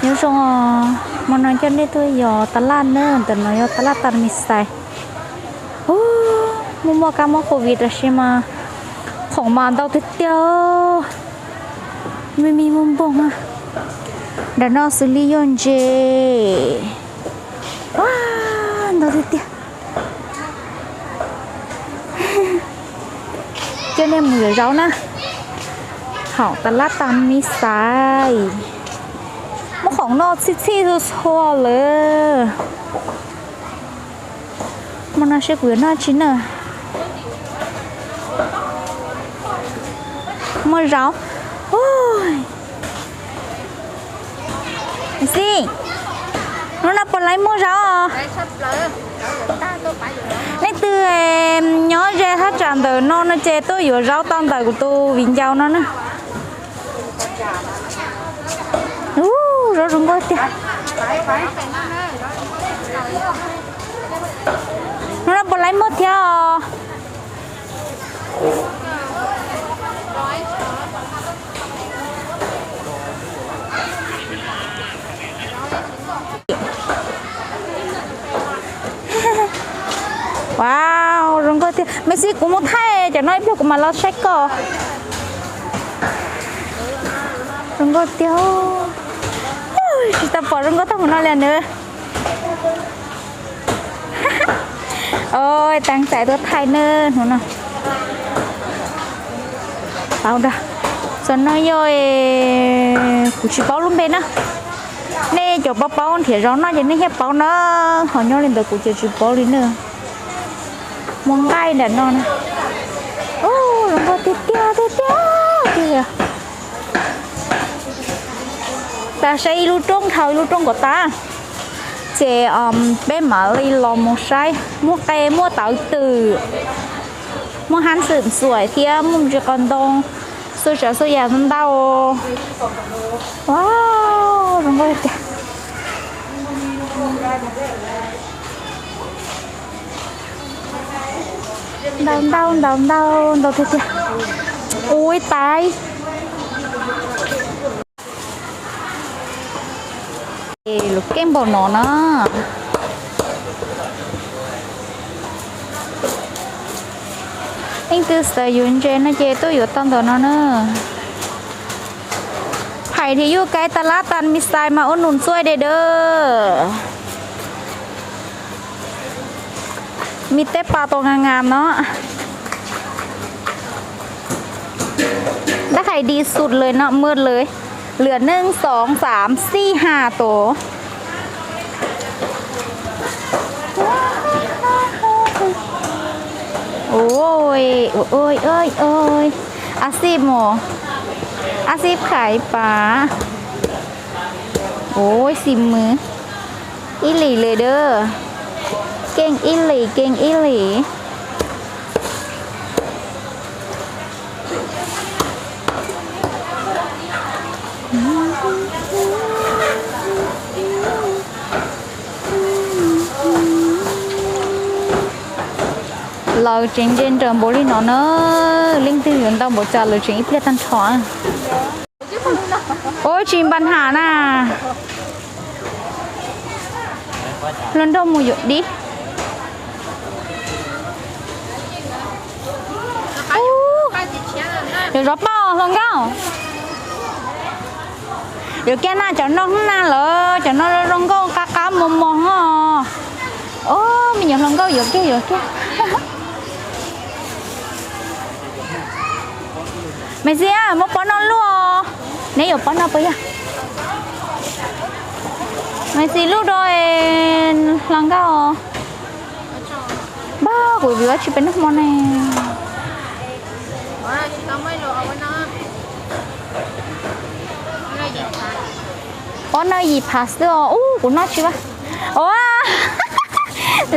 Nyob zoo, hmo no coj nej tuaj yos tas laj na, ntawm no yog tas laj tas mis xais. Muaj muaj kab mob covid los sis mas khoom mas ntau tiag tiag, me me npoog npoog na. Nram no xws li yog ntses, ntau tiag tiag. Coj nej mus yuav zaub na, hauv tas laj tas mis xais. Muaj khoom noj txhij txhij txhua txhua lawm. Hmo no seb kuv yuav noj tsi na. Muaj zaub. Xij, hnub no puas laib muaj zaub os? Leej twg nyob ze thaj tsam ntawm no no ces tuaj yuav zaub tau ntawm kuv tus viv ncaus no na. Ub, zaub zoo nkauj tiag. Hnub no puas laib muaj thiab os? Wow, zoo nkauj tiag. Maiv Xis, kuv mus thaij cov no ib pliag kuv mam los saib koj. Zoo nkauj tiag. Tsis tau pom zoo nkauj tag mus no li nws. Oj, tab tais tuaj thaij na hnub no. Paub dag, xov no yog, kuv tsis paub lub npe na. Nej cov paub paub nrhiav zov noj ces nej thiaj paub na. Ho nyob li ntawd kuv ces tsis paub li na. Muaj nqaij nram no na. Ub, zoo nkauj tiag tiag tiag tiag tiag. Tas saib ib lub roob dhau ib lub roob kom tas, ces peb mam li los mus saib. Muaj qe, muaj tawv twm, muaj hab xwm xuaim thiab muaj ntsis qos ntoo, xuas tsav xuas yam ntau ntau. Ua, zoo nkauj tiag. Ntau ntau ntau ntau ntau tiag tiag. Ui tais. Lub keeb npaum no na. Leej twg xav yuav ntses no ces tuaj yuav tau ntawm no na. Phais thiab yuj kais tas lab tas mis xais mas ua num txuaj de dawb. Mi tej pas tos nga nga no. Dab hais dis xus lawm no mw lawm. Lwm neej xoom xaam xij has tos. Ua, ua, ua, a xij mos, a xij phais pas. Ua xij mws. Ib lim li dawb. Keej ib lim, keej ib lim. Lawv tseem ntse nrawm npaum li no na. Leej twg yuav ntau npaum cas lawv tseem ib pliag tag nrho. Ua tsis npa ham na. Hluas nraug mus yuav dib. Yuav zov paj hluas nkauj. Yuav kiag na cov no na lawm, cov no zoo nkauj qab qab mos mos os. Os, me nyuam hluas nkauj yuav kiag yuav kiag. Maiv Xis, muab pob noj luaj. Neb yuav pob noj puas yog? Maiv Xis, lub rau hluas nkauj. Npawg, kuv yuav tsis peb noj hmo ne. Pob noj yim phav xwb os. Ub, kuv noj tsis vaj. Ua,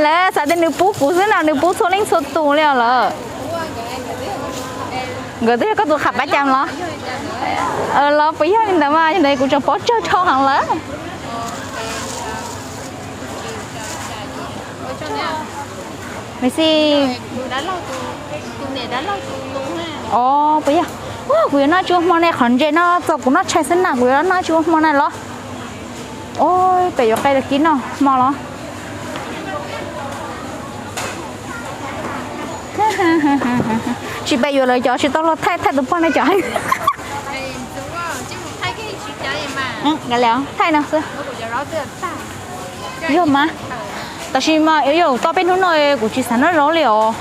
lawv xav tias nws pub kuv xwb no, nws pub txhua leej txhua tus li os lawm. Nkawd twb yog koj tus qham pab cas los? Los puas yog li ntawd mas, yog ntawd kuv tseem paub tsawg dhau heev lawm. Maiv Xis. Os, puas yog? Kuv yuav noj tsis ua hmo ne, qhov ntses no txog kuv noj tshais xwb na, kuv yuav noj tsis ua hmo na los. Ua pem yuav qe los kib noj hmo los. Tsis pem yuav lawv cov tsis tau luag thaij, thaij tus poj ne cov. Thaij no xwb. Yog mas, tab sis mas yog tau peb hnub no kuv tsis xav noj zaub li os.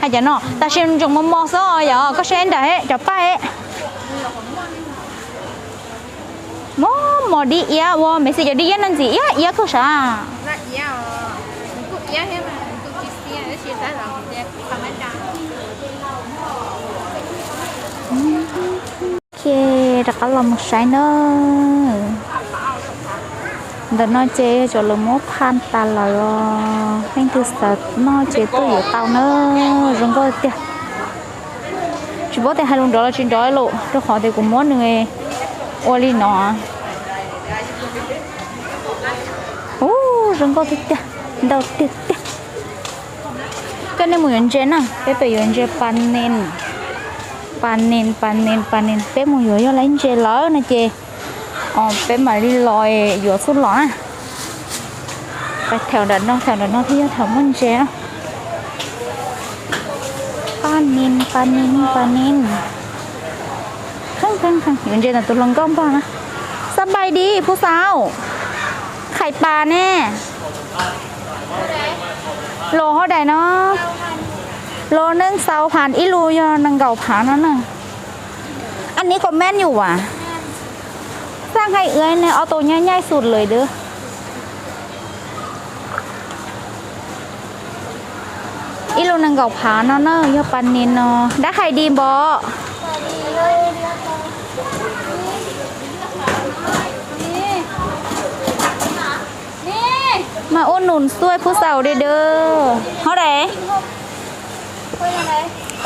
Hais cov no tab sis ntsoov mos mos xwb os, yog koj saib nram cov paj. Mos mos dib iab ua maiv xis cov dib iab no ntxim iab iab kawg sav. Ok, rov qab los mus saib na. Ntawm no ces cov lawv muab phan tas lawm os, leej twg xav noj ces tuaj yuav tau na. Zoo nkauj tiag. Tsis paub tias hais lus nrov los tsis nrov lawm rau qhov tias kuv muab nws ua li no. Ub, zoo nkauj tiag tiag, ntau tiag tiag. Koj nej mus yuav ntses na, peb pem yuav ntses pas nen, pas nen pas nen pas nen, peb mus yuav yog lawv ntses lawm no ces peb mam li los yuav txuj los na. Pas thaum nram no, thaum nram no thiaj yog thaum muaj ntses na. Pas nen pas nen pas nen. Yuav ntses ntawm tus hluas nkauj npog na. Xab npais di phub xaus, khais pas ne. Los hauv daim no, los neej xaus phav ib lus yog nees nkaum phav no na. Anh ấy commentอยู่à? Xab hais ưới ne, auto nyaij nyaij xus lawm dab. Ib lus nees nkaum phav no na, yog pas nen no. Dab hais di npog. Mas ua num xuaj phub xaus di dab. Hauv daim,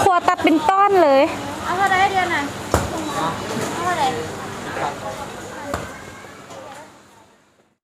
qhuas tas pes toj lawm.